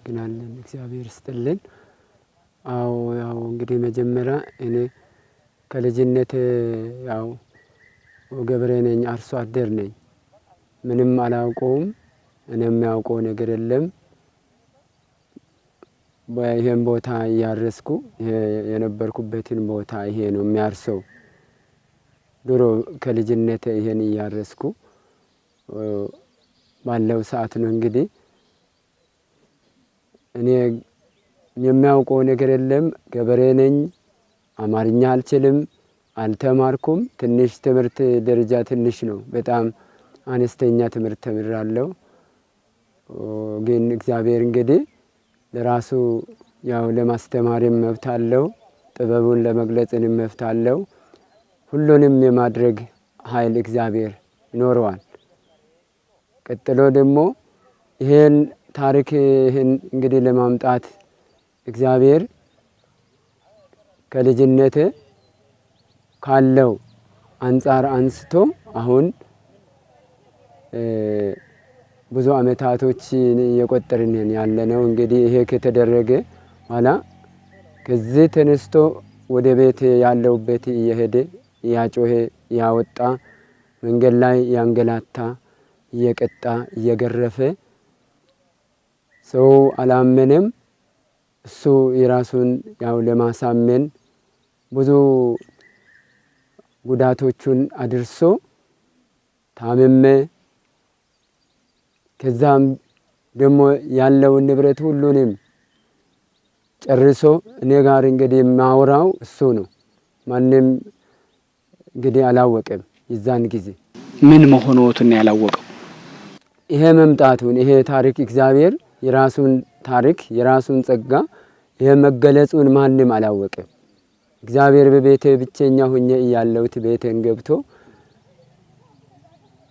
እናመሰግናለን። እግዚአብሔር ይስጥልን። አዎ ያው እንግዲህ መጀመሪያ እኔ ከልጅነት ያው ገበሬ ነኝ፣ አርሶ አደር ነኝ። ምንም አላውቀውም። እኔ የሚያውቀው ነገር የለም። ይሄን ቦታ እያረስኩ የነበርኩበትን ቦታ ይሄ ነው የሚያርሰው። ድሮ ከልጅነት ይሄን እያረስኩ ባለው ሰዓት ነው እንግዲህ እኔ የሚያውቀው ነገር የለም። ገበሬ ነኝ። አማርኛ አልችልም፣ አልተማርኩም። ትንሽ ትምህርት ደረጃ ትንሽ ነው፣ በጣም አነስተኛ ትምህርት ተምራለሁ። ግን እግዚአብሔር እንግዲህ ለራሱ ያው ለማስተማርም መብት አለው፣ ጥበቡን ለመግለጽንም መብት አለው። ሁሉንም የማድረግ ኃይል እግዚአብሔር ይኖረዋል። ቀጥሎ ደግሞ ይሄን ታሪክ ይህን እንግዲህ ለማምጣት እግዚአብሔር ከልጅነት ካለው አንጻር አንስቶ አሁን ብዙ አመታቶች እየቆጠርን ያለነው። እንግዲህ ይሄ ከተደረገ ኋላ ከዚህ ተነስቶ ወደ ቤት ያለውበት እየሄደ እያጮሄ እያወጣ መንገድ ላይ ያንገላታ እየቀጣ እየገረፈ ሰው አላመነም። እሱ የራሱን ያው ለማሳመን ብዙ ጉዳቶቹን አድርሶ ታመመ። ከዛም ደግሞ ያለውን ንብረት ሁሉንም ጨርሶ እኔ ጋር እንግዲህ የማወራው እሱ ነው። ማንም እንግዲህ አላወቀም። የዛን ጊዜ ምን መሆኑን ያላወቀው ይሄ መምጣቱን ይሄ ታሪክ እግዚአብሔር የራሱን ታሪክ የራሱን ጸጋ ይሄ መገለጹን ማንም አላወቀም። እግዚአብሔር በቤቴ ብቸኛ ሆኜ እያለሁት ቤቴን ገብቶ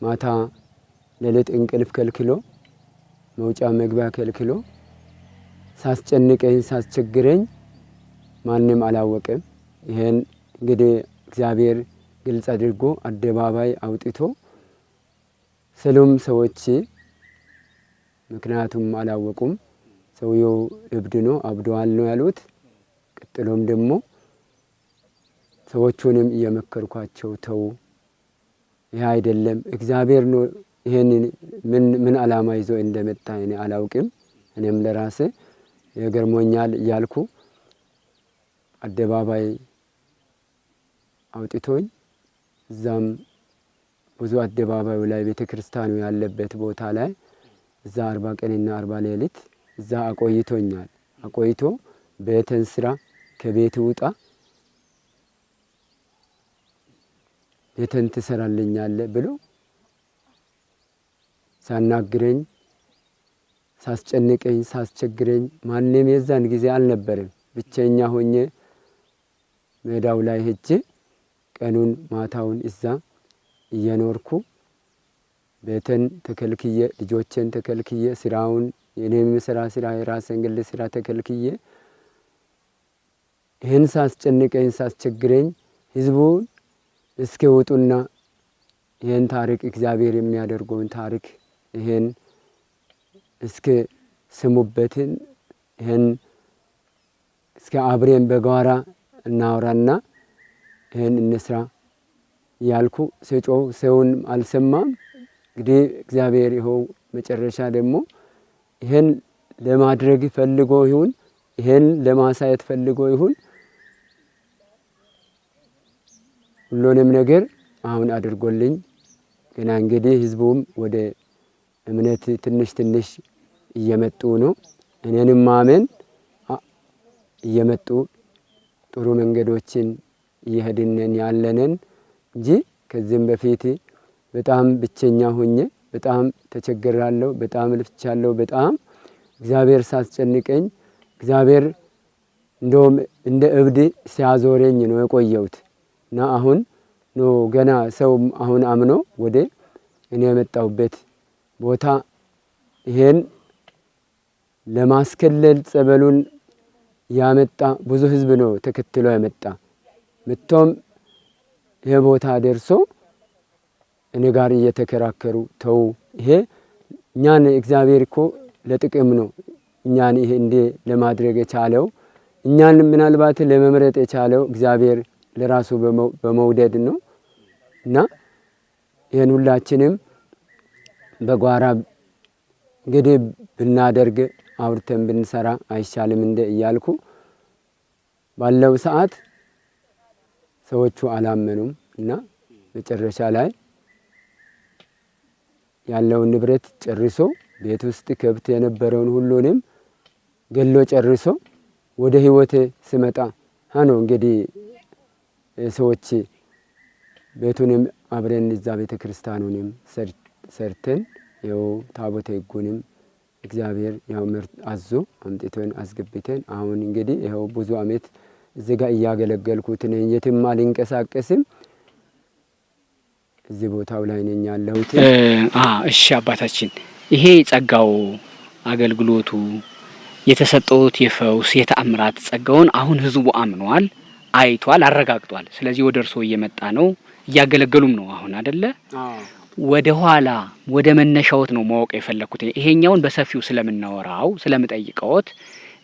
ማታ ሌሊት እንቅልፍ ከልክሎ መውጫ መግቢያ ከልክሎ ሳስጨንቀኝ ሳስቸግረኝ ማንም አላወቀም። ይሄን እንግዲህ እግዚአብሔር ግልጽ አድርጎ አደባባይ አውጥቶ ስሉም ሰዎች ምክንያቱም አላወቁም። ሰውየው እብድ ነው አብደዋል ነው ያሉት። ቀጥሎም ደግሞ ሰዎቹንም እየመከርኳቸው ተው፣ ይህ አይደለም እግዚአብሔር ነው። ይሄንን ምን ምን ዓላማ ይዞ እንደመጣ እኔ አላውቅም። እኔም ለራሴ የገርሞኛል እያልኩ አደባባይ አውጥቶኝ እዛም ብዙ አደባባዩ ላይ ቤተ ክርስቲያኑ ያለበት ቦታ ላይ እዛ 40 ቀንና 40 ሌሊት እዛ አቆይቶኛል። አቆይቶ ቤተን ስራ፣ ከቤት ውጣ፣ ቤተን ትሰራልኛለህ ብሎ ሳናግረኝ ሳስጨንቀኝ ሳስቸግረኝ ማንም የዛን ጊዜ አልነበረም። ብቸኛ ሆኜ ሜዳው ላይ ሄጄ ቀኑን ማታውን እዛ እየኖርኩ ቤተን ተከልክዬ ልጆቼን ተከልክዬ ስራውን የኔም ስራ ስራ የራሴን ግል ስራ ተከልክዬ ይህን ሳስጨንቀኝ ሳስቸግረኝ ህዝቡን እስኪ ውጡና ይህን ታሪክ እግዚአብሔር የሚያደርገውን ታሪክ ይህን እስኪ ስሙበትን ይህን እስከ አብሬን በጋራ እናውራና ይህን እንስራ ያልኩ ስጮህ ሰውን አልሰማም። እንግዲህ እግዚአብሔር ይኸው መጨረሻ ደግሞ ይህን ለማድረግ ፈልጎ ይሁን ይህን ለማሳየት ፈልጎ ይሁን ሁሉንም ነገር አሁን አድርጎልኝ ገና እንግዲህ ህዝቡም ወደ እምነት ትንሽ ትንሽ እየመጡ ነው። እኔንም ማመን እየመጡ ጥሩ መንገዶችን እየሄድንን ያለንን እንጂ ከዚህም በፊት በጣም ብቸኛ ሆኜ በጣም ተቸግራለሁ፣ በጣም ልፍቻለሁ። በጣም እግዚአብሔር ሳስጨንቀኝ እግዚአብሔር እንደውም እንደ እብድ ሲያዞረኝ ነው የቆየሁት እና አሁን ኖ ገና ሰው አሁን አምኖ ወደ እኔ የመጣሁበት ቦታ ይሄን ለማስከለል ጸበሉን ያመጣ ብዙ ህዝብ ነው ተከትሎ ያመጣ መጥቶም ይሄ ቦታ ደርሶ እኔ ጋር እየተከራከሩ ተው፣ ይሄ እኛን እግዚአብሔር እኮ ለጥቅም ነው እኛን ይሄ እንዴ ለማድረግ የቻለው እኛን ምናልባት ለመምረጥ የቻለው እግዚአብሔር ለራሱ በመውደድ ነው። እና ይሄን ሁላችንም በጓራ እንግዲህ ብናደርግ አውርተን ብንሰራ አይሻልም እንደ እያልኩ ባለው ሰዓት ሰዎቹ አላመኑም። እና መጨረሻ ላይ ያለውን ንብረት ጨርሶ ቤት ውስጥ ከብት የነበረውን ሁሉንም ገሎ ጨርሶ ወደ ህይወቴ ስመጣ ነው እንግዲህ ሰዎች ቤቱንም አብረን እዛ ቤተክርስቲያኑንም ሰርተን ያው ታቦተ ሕጉንም እግዚአብሔር ያው ምርት አዞ አምጥተን አስገብተን አሁን እንግዲህ ይኸው ብዙ አመት እዚህ ጋር እያገለገልኩት ነኝ። የትም አልንቀሳቀስም፣ እዚህ ቦታው ላይ ነኝ ያለሁት። እሺ አባታችን፣ ይሄ ጸጋው አገልግሎቱ የተሰጠውት የፈውስ የተአምራት ጸጋውን አሁን ህዝቡ አምኗል፣ አይቷል፣ አረጋግጧል። ስለዚህ ወደ እርሶ እየመጣ ነው፣ እያገለገሉም ነው አሁን አይደለ? ወደ ኋላ ወደ መነሻዎት ነው ማወቅ የፈለኩት። ይሄኛውን በሰፊው ስለምናወራው ስለምጠይቀዎት፣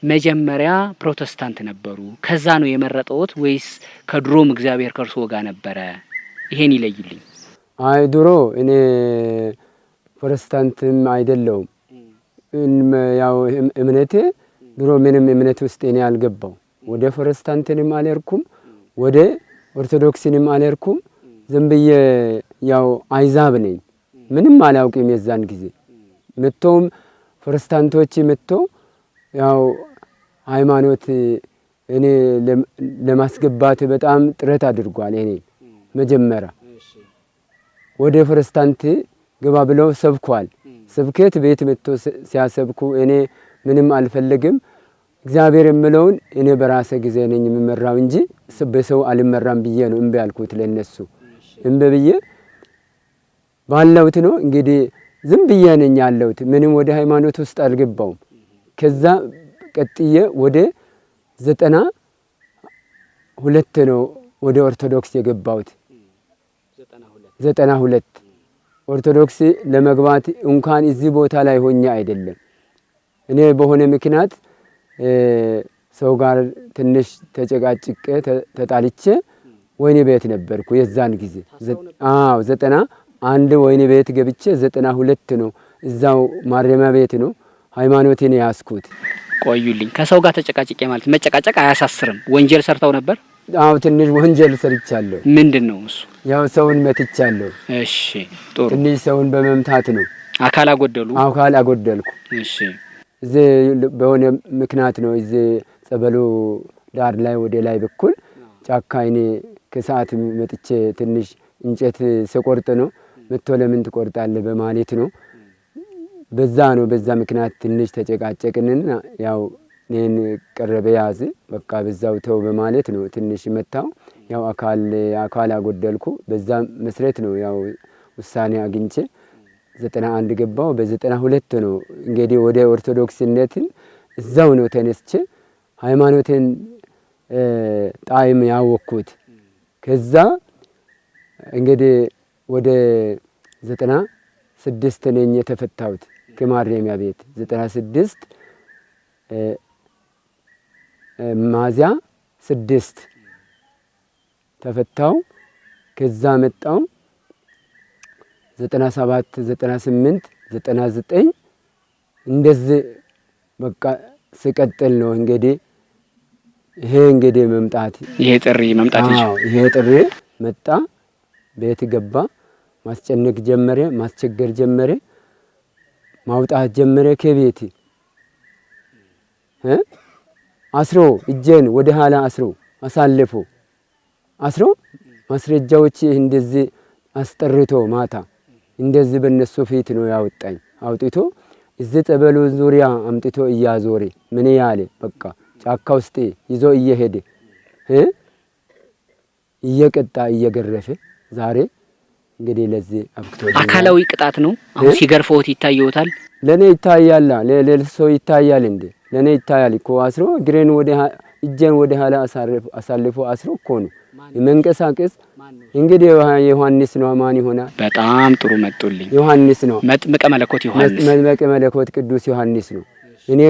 መጀመሪያ ፕሮቴስታንት ነበሩ፣ ከዛ ነው የመረጠዎት ወይስ ከድሮም እግዚአብሔር ከእርስዎ ጋር ነበረ? ይሄን ይለዩልኝ። አይ ድሮ እኔ ፕሮቴስታንትም አይደለሁም። ያው እምነቴ ድሮ ምንም እምነት ውስጥ እኔ አልገባው። ወደ ፕሮቴስታንትንም አልሄድኩም፣ ወደ ኦርቶዶክስንም አልሄድኩም። ዝም ብዬ ያው አይዛብ ነኝ፣ ምንም አላውቅም። የዛን ጊዜ መጥቶም ፕሮቴስታንቶች መጥቶ ያው ሃይማኖት እኔ ለማስገባት በጣም ጥረት አድርጓል። እኔ መጀመሪያ ወደ ፕሮቴስታንት ግባ ብለው ሰብኳል። ስብከት ቤት መጥቶ ሲያሰብኩ እኔ ምንም አልፈልግም፣ እግዚአብሔር የምለውን እኔ በራሴ ጊዜ ነኝ የምመራው እንጂ በሰው አልመራም ብዬ ነው እምቢ ያልኩት ለነሱ። እምቢ ብዬ ባለሁት ነው እንግዲህ ዝም ብዬ ነኝ ያለሁት። ምንም ወደ ሃይማኖት ውስጥ አልገባውም። ከዛ ቀጥዬ ወደ 92 ነው ወደ ኦርቶዶክስ የገባሁት። 92 ኦርቶዶክስ ለመግባት እንኳን እዚህ ቦታ ላይ ሆኜ አይደለም። እኔ በሆነ ምክንያት ሰው ጋር ትንሽ ተጨቃጭቄ ተጣልቼ ወህኒ ቤት ነበርኩ የዛን ጊዜ። አዎ 91 ወህኒ ቤት ገብቼ 92 ነው እዛው ማረሚያ ቤት ነው ሃይማኖቴን ያስኩት። ቆዩልኝ። ከሰው ጋር ተጨቃጭቄ ማለት መጨቃጨቅ አያሳስርም። ወንጀል ሰርተው ነበር? አዎ ትንሽ ወንጀል ሰርቻለሁ። ምንድነው እሱ? ያው ሰውን መትቻለሁ። እሺ ጥሩ። ትንሽ ሰውን በመምታት ነው። አካል አጎደሉ? አካል አጎደልኩ። እሺ። እዚህ በሆነ ምክንያት ነው እዚህ ጸበሉ ዳር ላይ ወደ ላይ በኩል ጫካ እኔ ከሰዓት መጥቼ ትንሽ እንጨት ስቆርጥ ነው መጥቶ ለምን ትቆርጣለህ በማለት ነው። በዛ ነው በዛ ምክንያት ትንሽ ተጨቃጨቅንና ያው እኔን ቀረበ ያዝ በቃ በዛው ተው በማለት ነው ትንሽ መታው። ያው አካል አጎደልኩ። በዛ መስረት ነው ያው ውሳኔ አግኝቼ 91 ገባው። በ92 ነው እንግዲህ ወደ ኦርቶዶክስነትን እዛው ነው ተነስቼ ሃይማኖትን ጣዕም ያወቅኩት። ከዛ እንግዲህ ወደ 96 ነኝ የተፈታሁት ከማረሚያ ቤት። 96 ሚያዝያ 6 ተፈታው። ከዛ መጣው 97 98 99 እንደዚህ በቃ ስቀጥል ነው እንግዲህ ይሄ እንግዲህ መምጣት ይሄ ጥሪ መምጣት ይችላል። ይሄ ጥሪ መጣ፣ ቤት ገባ፣ ማስጨነቅ ጀመረ፣ ማስቸገር ጀመረ፣ ማውጣት ጀመረ ከቤት አስሮ እጄን ወደ ኋላ አስሮ አሳልፎ አስሮ ማስረጃዎች እንደዚህ አስጠርቶ ማታ እንደዚህ በነሱ ፊት ነው ያወጣኝ። አውጥቶ እዚህ ጸበሉ ዙሪያ አምጥቶ እያዞረ ምን ያለ በቃ ጫካ ውስጥ ይዞ እየሄደ እየቀጣ እየገረፈ ዛሬ እንግዲህ ለዚህ አብቅቶልኛል። አካላዊ ቅጣት ነው። አሁን ሲገርፈውት ይታየውታል? ለኔ ይታያል፣ ለሌላ ሰው ይታያል እንዴ? ለኔ ይታያል እኮ አስሮ እግሬን ወደ እጄን ወደ ኋላ አሳልፎ አስሮ እኮ ነው መንቀሳቀስ። እንግዲህ ዮሐንስ ነው። ማን ይሆናል? በጣም ጥሩ መጡልኝ። ዮሐንስ ነው። መጥምቀ መለኮት ዮሐንስ። መጥምቀ መለኮት ቅዱስ ዮሐንስ ነው። እኔ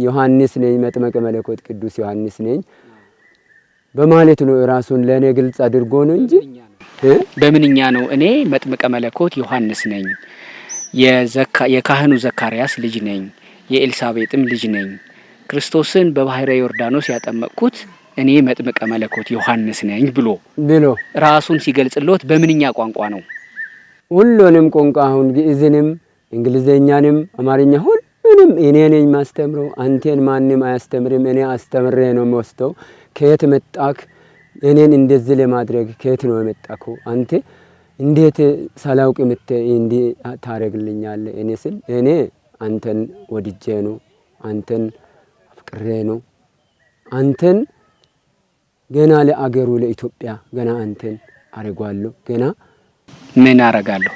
ዮሐንስ ነኝ፣ መጥምቀ መለኮት ቅዱስ ዮሐንስ ነኝ በማለት ነው ራሱን ለእኔ ግልጽ አድርጎ ነው እንጂ በምንኛ ነው እኔ መጥምቀ መለኮት ዮሐንስ ነኝ፣ የካህኑ ዘካርያስ ልጅ ነኝ፣ የኤልሳቤጥም ልጅ ነኝ፣ ክርስቶስን በባህረ ዮርዳኖስ ያጠመቅኩት እኔ መጥምቀ መለኮት ዮሐንስ ነኝ ብሎ ብሎ ራሱን ሲገልጽልዎት በምንኛ ቋንቋ ነው? ሁሉንም ቋንቋ አሁን ግዕዝንም፣ እንግሊዘኛንም፣ አማርኛ ሁሉንም እኔ ነኝ ማስተምረው። አንቴን ማንም አያስተምርም። እኔ አስተምሬ ነው የምወስደው። ከየት መጣክ? እኔን እንደዚህ ለማድረግ ከየት ነው የመጣከው? አንተ እንዴት ሳላውቅ ምት እንዲህ ታደርግልኛለህ? እኔ ስል እኔ አንተን ወድጄ ነው፣ አንተን አፍቅሬ ነው፣ አንተን ገና ለአገሩ ለኢትዮጵያ ገና አንተን አረጓለሁ። ገና ምን አረጋለሁ?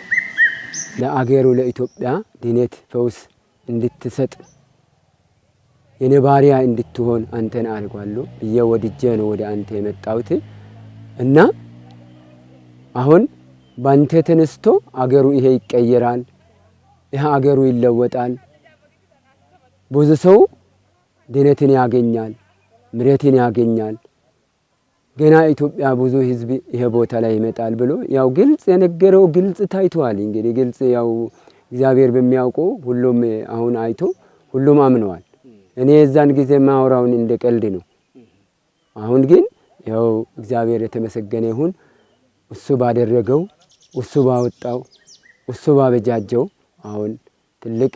ለአገሩ ለኢትዮጵያ ድነት ፈውስ እንድትሰጥ የኔ ባሪያ እንድትሆን አንተን አረጓለሁ ብዬ ወድጄ ነው ወደ አንተ የመጣሁት እና አሁን ባንተ ተነስቶ አገሩ ይሄ ይቀየራል፣ ይሄ አገሩ ይለወጣል፣ ብዙ ሰው ድነትን ያገኛል፣ ምሕረትን ያገኛል፣ ገና ኢትዮጵያ ብዙ ሕዝብ ይሄ ቦታ ላይ ይመጣል ብሎ ያው ግልጽ የነገረው ግልጽ ታይቷል። እንግዲህ ግልጽ ያው እግዚአብሔር በሚያውቀው ሁሉም አሁን አይቶ ሁሉም አምነዋል። እኔ የዛን ጊዜ ማውራውን እንደ ቀልድ ነው። አሁን ግን ያው እግዚአብሔር የተመሰገነ ይሁን። እሱ ባደረገው፣ እሱ ባወጣው፣ እሱ ባበጃጀው አሁን ትልቅ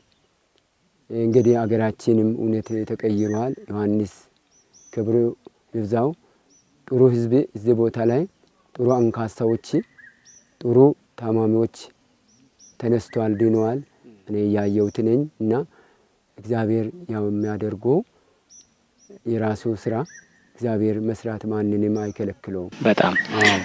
እንግዲህ አገራችንም እውነት ተቀይሯል። ዮሐንስ ክብሩ ይብዛው። ጥሩ ህዝብ እዚህ ቦታ ላይ ጥሩ አንካሳዎች፣ ጥሩ ታማሚዎች ተነስተዋል፣ ድነዋል። እኔ እያየሁት ነኝ እና እግዚአብሔር ያው የሚያደርገው የራሱ ስራ እግዚአብሔር መስራት ማንንም አይከለክለውም። በጣም አዎ።